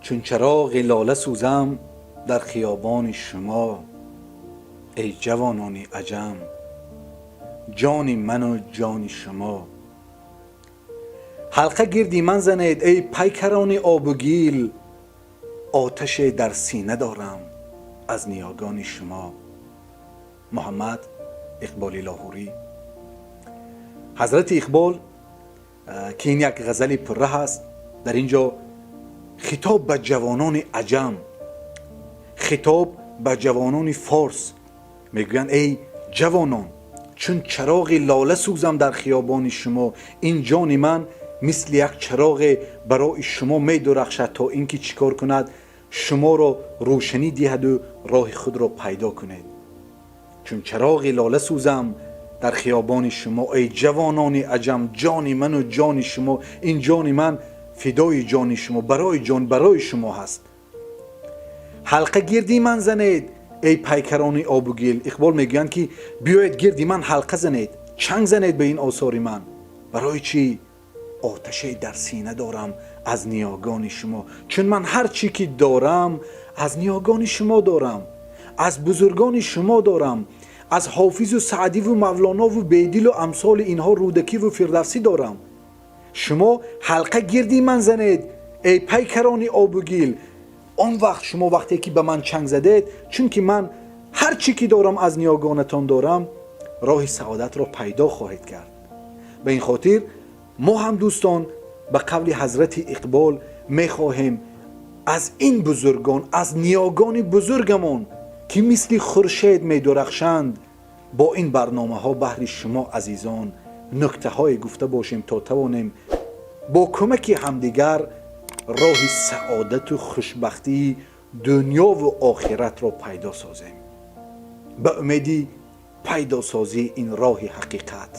Чун чароғи лола сӯзам дар хиёбони шумо, эй ҷавонони аҷам, ҷони ману ҷони шумо. Ҳалқа гирди ман занед, эй пайкарони обу гил, оташе дар сина дорам аз ниёгони шумо. Муҳаммад Иқболи Лоҳурӣ. Ҳазрати Иқбол, ки ин як ғазали пурра ҳаст, дар ин ҷо хитоб ба ҷавонони аҷам, хитоб ба ҷавонони форс мегӯянд: эй ҷавонон, чун чароғи лола сӯзам дар хиёбони шумо. Ин ҷони ман мисли як чароғе барои шумо медурахшад, то ин ки чӣ кор кунад? Шуморо рӯшанӣ диҳаду роҳи худро пайдо кунед. Чун чароғи лола сӯзам дар хиёбони шумо, эй ҷавонони аҷам, ҷони ману ҷони шумо. Ин ҷони ман фидои ҷони шумо, барои ҷон, барои шумо ҳаст. Ҳалқа гирди ман занед, эй пайкарони обу гил. Иқбол мегӯянд, ки биёед, гирди ман ҳалқа занед, чанг занед ба ин осори ман. Барои чӣ? Оташе дар сина дорам аз ниёгони шумо, чун ман ҳар чӣ ки дорам, аз ниёгони шумо дорам, аз бузургони шумо дорам, аз Ҳофизу Саъдиву Мавлонову Бедилу амсоли инҳо, Рӯдакиву Фирдавсӣ дорам. Шумо ҳалқа гирди ман занед, эй пайкарони обу гил. Он вақт шумо вақте ки ба ман чанг задед, чунки ман ҳар чӣ ки дорам, аз ниёгонатон дорам, роҳи саодатро пайдо хоҳед кард. Ба ин хотир мо ҳам, дӯстон, ба қавли ҳазрати Иқбол мехоҳем аз ин бузургон, аз ниёгони бузургамон, ки мисли хуршед медурахшанд, бо ин барномаҳо баҳри шумо азизон нуктаҳое гуфта бошем, то тавонем бо кӯмаки ҳамдигар роҳи саодату хушбахтии дунёву охиратро пайдо созем. Ба умеди пайдосозии ин роҳи ҳақиқат.